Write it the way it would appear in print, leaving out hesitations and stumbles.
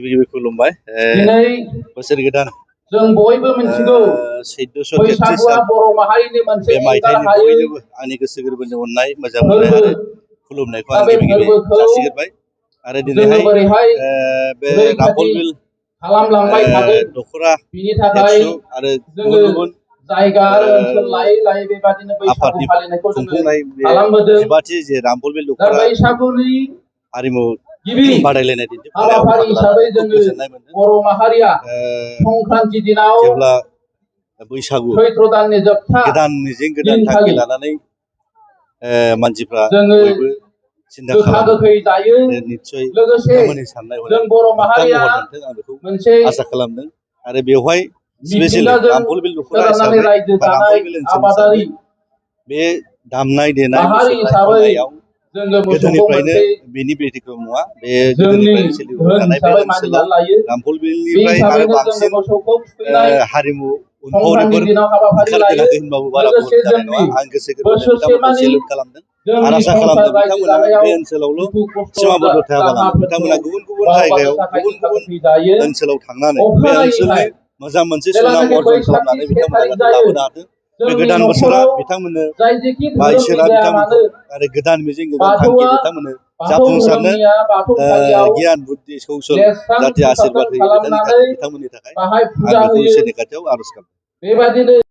गिबि खुलुमबाय दिनै बोसोर गोदान जों बयबो मिथिगौ 1433 बैसागुआ बर' माहारिनि मोनसे बे मायथाइनि एंगारहायै बयनोबो आंनि गोसो गोरबोनि अननाय मोजां मोननाय आरो खुलुमनायखौ आं गिबि जासिगोरबाय आरो दिनैहाय बे रामफलबिल खालामलांबाय थागोन दखरा बिनि थाखाय एबसु आरो गुबुन गुबुन जायगा आरो ओनसोल लायै लायै बेबादिनो बैसागु फालिनायखौ जोङो खुंफुंनाय खालामबोदों। जिबाथि जे रामफलबिल दा दखरा बैसागुनि हारिमु गिबि बादायलायनाय दिन्थिफुंनायाव हाबाफारि बाहागो हिसाबै लानानै खूब जोङो गोजोननाय मोनदों। बर' माहारिया संक्रान्ति दिनाव जेब्ला बैसागु चैत्र दाननि जोबथा गोदान मिजिं गोदान थांखि दिनखालि लानानै मानसिफ्रा जोङो बयबो सिन्था गोखा खालामो गोखै जायो। निस्सय लोगोसे बिथांमोननि साननाय हनाय जों बर' मोगथां माहारिया महर मोनथों आं बेखौ मोनसे आसा खालामदों आरो बेवहाय स्पेसियेलि मिथिंगाजों रामफलबिल दखरा सोनारनानै हिसाबै रायजो बा जानाय रामफलबिल ओनसोल हिसाबै आबादारि बे दामनाय देनाय माहारि मुसुरनाय हिसाबै खननायाव जोङो मोसौखौ गोदोनिफ्रायनो मोनसे बेनि बेतिक्रम नङा बे जोंनि गोदोनिफ्रायनो सोलिबोबाय धोन थानाय बे हिसाबै ओनसोलाव मानिनानै लायो। बे रामफलबिलनिफ्राय आरो हिसाबैनो जोङो बांसिन मोसौखौ थुखैनाय हारिमु संक्रान्ति उनफावरिफोर दिनाव हाबाफारि लायो। ओंखारफेराखै होनबाबो बारा भुल लोगोसे जानाय नङा जोंनि आं गोसो गोरबोजों बिथांमोनखौ बोसोरसेमानि सेलुट खालामदों आरो जोंनि आसा संसार खालामदों रायजो बिथांमोना जानायाव बे ओनसोलावल' दुखु खस्थ' सिमाबद्ध थायाबालानो दाहाफोरखौ बिथांमोना गुबुन गुबुन बावगारनो जायगायाव थाखाय गुबुन गोखा गुबुन गोखै जायो। ओनसोलाव थांनानै बे ओनसोलनि अखानायैहाय मोजां मोनसे सुनाम जेब्लानाखि अर्जन बैसागनि खालामनानै 1 बिथांमोना थारिख जाहाथे जायो लाबोनो हाथों। बे जोंनि गोदान बोसोरा न'खराव बिथांमोननो जाय जेखि बा धोरोमनि इसोरा जाया बिथांमोनखौ मानो आरो गोदान मिजिं गोदान थांखि बाथौआ बिथांमोननो बाथौ जाफुंसारनो धोरोमनिया बाथौ सालियाव गियान बुद्धि कौशल लेस्रां जाहाथे फोसाबस्रां आशीर्बाद होयो खालामनानै बिथांमोननि थाखाय बाहाय आं फुजा बेखौ होयो। इसोरनि खाथियाव आर'ज खालामो। बेबादिनो